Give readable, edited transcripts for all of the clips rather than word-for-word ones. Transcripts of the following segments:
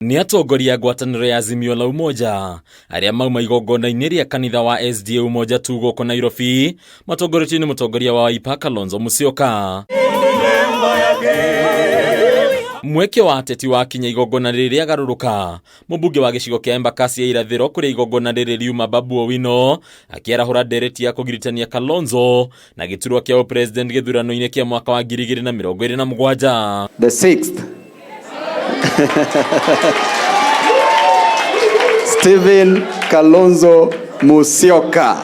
Nĩ atongoria a ngwatanĩro ya Azimio la Umoja arĩa mauma igongona-inĩ rĩa kanitha wa SDA Umoja tu gũkũ Nairobi matongoretio nĩ mũtongoria wa Wiper Kalonzo Musyoka. Mweke wa ateti wakinya igongona rĩrĩ rĩagarũrũka, mũmbunge wa gĩcigo kĩa Embakasi ya irathĩro kũrĩa igongona rĩrĩ riuma Babu Owino akĩarahũra ndereti ya kũgiritania Kalonzo na gĩturwa kĩa ũpresident gĩthurano-inĩ kĩa mwaka wa 2027. The sixth. Stephen Kalonzo Musyoka.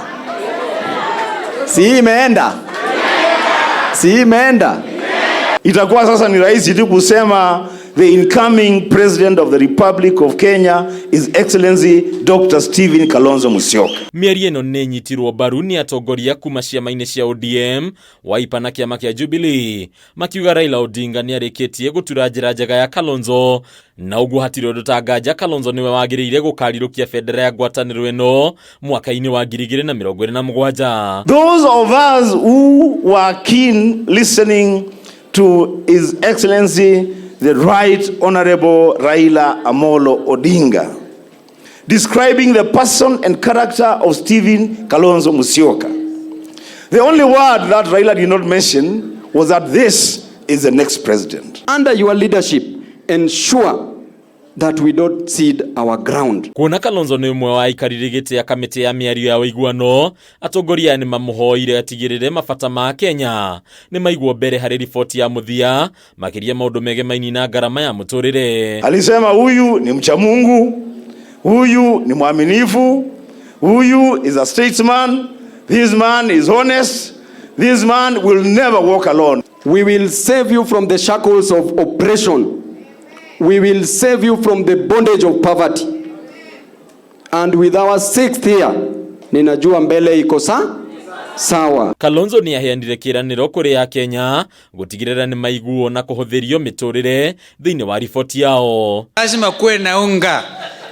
Si imeenda? Si imeenda? Itakuwa sasa ni rahisi tu kusema the incoming president of the Republic of Kenya is Excellency Dr. Stephen Kalonzo Musyoka. Mĩario ĩno nĩ ĩnyitirwo mbaru nĩ atongoria kuma ciama-inĩ cia ODM, Wiper na kĩama kĩa Jubilee, makiuga Raila Odinga nĩ arĩkĩtie gũtura njĩra njega ya Kalonzo na ũguo hatirĩ ũndũ ta nganja Kalonzo nĩwe wagĩrĩire gũkarirũkia bendera ya ngwatanĩro ĩno mwaka-inĩ wa 2027. Those of us who were keen listening to His Excellency the Right Honorable Raila Amolo Odinga describing the person and character of Stephen Kalonzo Musyoka. The only word that Raila did not mention was that this is the next president. Under your leadership, ensure that we don't cede our ground. Kuona Kalonzo nĩ ũmwe wa aikarĩri gĩtĩ ya kamĩtĩ ya mĩario ya ũiguano, atongoria aya nĩ mamũhoire atigĩrĩre mabata ma Kenya nĩ maigwo mbere harĩ riboti ya mũthia, makĩria maũndũ megemainie na ngarama ya mũtũrĩre. Alisema huyu ni mcha Mungu, huyu ni mwaminifu, huyu is a statesman, this man is honest, this man will never walk alone. We will save you from the shackles of oppression. We will save you from the bondage of poverty. And with our sixth year, ninajua mbele iko sawa. Kalonzo nĩ aheanire kĩĩranĩro kũrĩ Akenya gũtigĩrĩra nĩ maiguo na kũhũthĩrio mĩtũrĩre thĩinĩ wa riboti yao. Lazima kuwe na unga,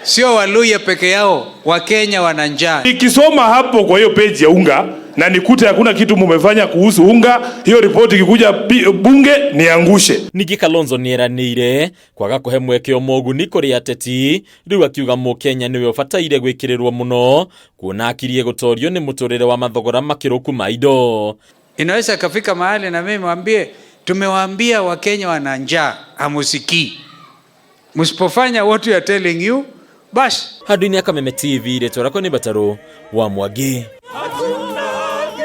sio Waluya peke yao, Wakenya wana njaa. Nikisoma hapo kwa hiyo page ya unga na nikute hakuna kitu mumefanya kuhusu unga, hiyo ripoti ikikuja bunge niangushe. Ningĩ Kalonzo nĩ eranĩire kwaga kũhe mweke moguni kũrĩ ateti, rĩu akiuga mũkenya nĩwe ũbataire gwĩkĩrĩrwo mũno kuona akirie gũtorio nĩ mũtũrĩre wa mathogora makĩrũku ma indo. Inaweza kafika mahali na mimi mwambie, tumewaambia Wakenya wana njaa, hamusikii. Msipofanya what we are telling you, basi. Handũ-inĩ ya Kameme TV, rĩtwa rĩakwa nĩ Batarũ wa Mwangi.